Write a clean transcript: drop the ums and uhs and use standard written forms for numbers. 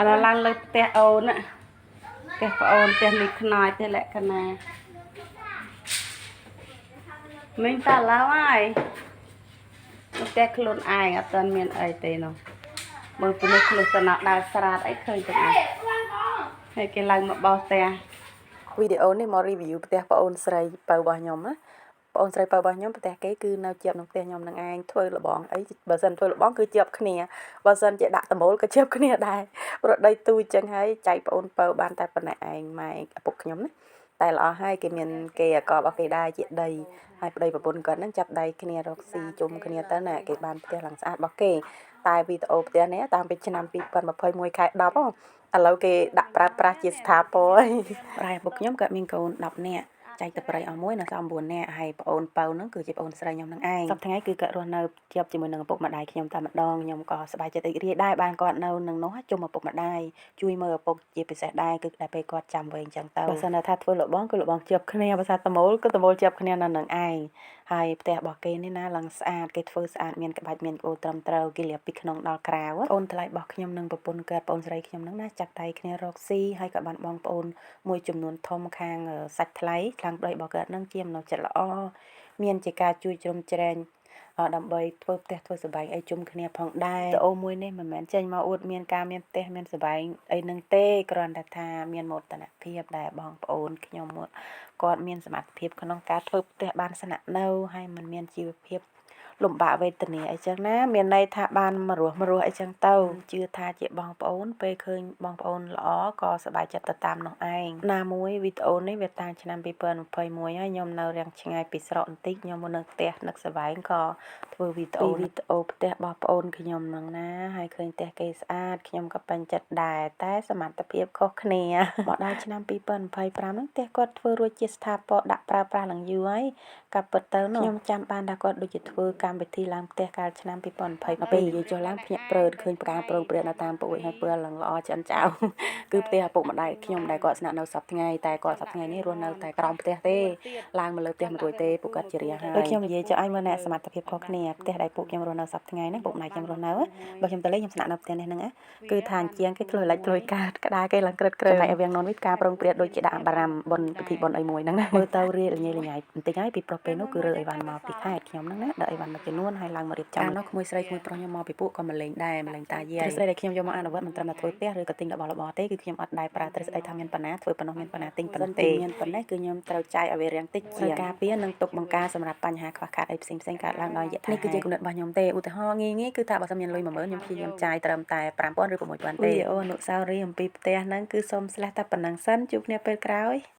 ឥឡូវឡើងលើផ្ទះអូនណាផ្ទះប្អូនផ្ទះមីខ្នើយផ្ទះលក្ខណាមិញតាឡៅហើយផ្ទះខ្លួនឯងអត់ទាន់មានអីទេនោះមើលពីនេះខ្លួនសំណដើរស្រាតអីឃើញទាំងអស់ហើយគេឡើងមកបោសផ្ទះ វីដេអូនេះមក review ផ្ទះប្អូនស្រីពៅរបស់ខ្ញុំណាប្អូនស្រីពៅរបស់ខ្ញុំផ្ទះគេគឺនៅជាប់នឹងផ្ទះខ្ញុំនឹងឯងធ្វើលបងអីបើសិនធ្វើលបងគឺជាប់គ្នាបើសិនជាដាក់តម្រូលក៏ជាប់គ្នាដែរព្រោះដីទូចចឹងហើយចែកប្អូនពៅបានតែប៉ុណ្ណេះឯងម៉ែឪពុកខ្ញុំណាតែល្អហើយគេមានគេអកបរបស់គេដែរជាដីហើយប្តីប្រពន្ធគាត់ហ្នឹងចាប់ដៃគ្នារកស៊ីជុំគ្នាទៅណាគេបានផ្ទះឡើងស្អាតរបស់គេតែវីដេអូផ្ទះនេះតាមពីឆ្នាំ2021ខែ10ហ៎ឥឡូវគេដាក់ប្រើប្រាស់ជាស្ថាពរហើយ ប្រែឪពុកខ្ញុំគាត់មានកូន10នាក់ចែកទៅប្រីអស់មួយនៅសល់9នាក់ហើយប្អូនពៅហ្នឹងគឺជាប្អូនស្រីខ្ញុំនឹងឯងសប្តាហ៍ថ្ងៃគឺគាត់រស់នៅជាប់ជាមួយនឹងឪពុកម្ដាយខ្ញុំតែម្ដងខ្ញុំក៏សប្បាយចិត្តរីករាយដែរបានគាត់នៅនឹងនោះជុំឪពុកម្ដាយជួយមើលឪពុកជាពិសេសដែរគឺដល់ពេលគាត់ចាំវិញអញ្ចឹងទៅបើសិនថាធ្វើលបងគឺលបងជាប់គ្នាបើថាតមូលគឺតមូលជាប់គ្នានៅនឹងឯងហើយផ្ទះរបស់គេនេះណាឡើងស្អាតគេធ្វើស្អាតមានក្បាច់មានក្បូរត្រឹមត្រូវគេលាបពីក្នុងដល់ក្រៅអូនថ្លៃរបស់ខ្ញុំនិងប្រពន្ធគាត់ប្អូនស្រីខ្ញុំនឹងណាចាប់ដៃគ្នារកស៊ីហើយក៏បានបងប្អូនមួយចំនួនធំខាងសាច់ថ្លៃខាងប្តីរបស់គាត់នឹងជាមនុស្សចិត្តល្អមានជាការជួយជ្រោមជ្រែងដើម្បីធ្វើផ្ទះធ្វើសម្បែងអីជុំគ្នាផងដែរវីដេអូមួយនេះមិនមែនចេញមកអួតមានការមានផ្ទះមានសម្បែងអីនឹងទេគ្រាន់តែថាមានមោទនភាពដែលបងប្អូនខ្ញុំគាត់មានសមត្ថភាពក្នុងការធ្វើផ្ទះបានស្នាក់នៅហើយមិនមានជីវភាពលំបាកវេទនាអីចឹងណាមានន័យថាបានមករស់មករស់អីចឹងទៅជឿថាជាបងប្អូនពេលឃើញបងប្អូនល្អក៏សប្បាយចិត្តទៅតាមនោះឯងណាមួយវីដេអូនេះវាតាំងឆ្នាំ2021ហើយខ្ញុំនៅរាំងឆ្ងាយពីស្រុកបន្តិចខ្ញុំមកនៅផ្ទះនឹកសវែងក៏ធ្វើវីដេអូវីដេអូផ្ទះរបស់ប្អូនខ្ញុំហ្នឹងណាហើយឃើញផ្ទះគេស្អាតខ្ញុំក៏ពេញចិត្តដែរតែសមត្ថភាពខុសគ្នាមកដល់ឆ្នាំ2025ហ្នឹងផ្ទះគាត់ធ្វើរួចជាស្ថាពរដាក់ប្រើប្រាស់ឡើងយូរហើយក៏ពិតទៅនោះខ្ញុំចាំបានថាគាត់ដូចជាធ្វើកម្មវិធីឡើងផ្ទះកាលឆ្នាំ2022ពេលនិយាយចុះឡើងភ្ញាក់ព្រឺតឃើញផ្កាប្រងព្រាតនៅតាមពូជហើយពើឡើងល្អឆ្អិនចៅគឺផ្ទះឪពុកម្ដាយខ្ញុំដែលគាត់ស្នាក់នៅសប្តាហ៍ថ្ងៃតែគាត់សប្តាហ៍ថ្ងៃនេះរស់នៅតែក្រោមផ្ទះទេឡើងមកលើផ្ទះមិនរួចទេពួកគាត់ជារាហើយដូចខ្ញុំនិយាយចុះឲ្យមើលអ្នកសមត្ថភាពខុសគ្នាផ្ទះដែលពួកខ្ញុំរស់នៅសប្តាហ៍ថ្ងៃហ្នឹងពុកម្ដាយខ្ញុំរស់នៅបើខ្ញុំទៅលេងខ្ញុំស្នាក់នៅផ្ទះនេះហ្នឹងគឺថាអញ្ជាងគេធ្លុយលិចធ្លុយកើតក្តារគេឡើងក្រឹតក្រឹចំណែកឯវាំងននវិញផ្កាប្រងព្រាតដូចជាដាក់បារាំបុណ្យពិធីបុណ្យអីមួយហ្នឹងណាមើលទៅរៀលញ៉ៃញ៉ៃបន្តិចហើយពីប្រុសពេលនោះគឺរើអីវ៉ាន់មកពីខេត្តខ្ញុំហ្នឹងណាដឹកអីវ៉ាន់មួយចំនួនហើយឡើងមករៀបចំនោះក្មួយស្រីក្មួយប្រុសខ្ញុំមកពីពួកក៏មកលេងដែរមកលេងតាយាយទ្រឹស្ដីដែលខ្ញុំយកមកអនុវត្តមិនត្រឹមតែធ្វើផ្ទះឬក៏ទិញរបស់របរទេគឺខ្ញុំអត់ដែរប្រើទ្រឹស្ដីថាមានប៉ុណ្ណាធ្វើប៉ុណ្ណោះមានប៉ុណ្ណាទិញប៉ុណ្ណោះទេមានប៉ុណ្ណេះគឺខ្ញុំត្រូវចាយឲ្យវារាងតិចជាងការពារនិងទុកបង្ការសម្រាប់បញ្ហាខ្វះខាតអីផ្សេងៗកើតឡើងដោយយថានេះគឺជាគំនិតរបស់ខ្ញុំទេឧទាហរណ៍ងាយៗគឺថាបើសិនមានលុយ10000ខ្ញុំព្យាយាមចាយត្រឹមតែ5000ឬ6000ទេវីដេអូអនុស្សាវរីយ៍អំពីផ្ទះហ្នឹងគឺសូមស្លេះតែប៉ុណ្ណឹងសិនជួបគ្នាពេលក្រោយ។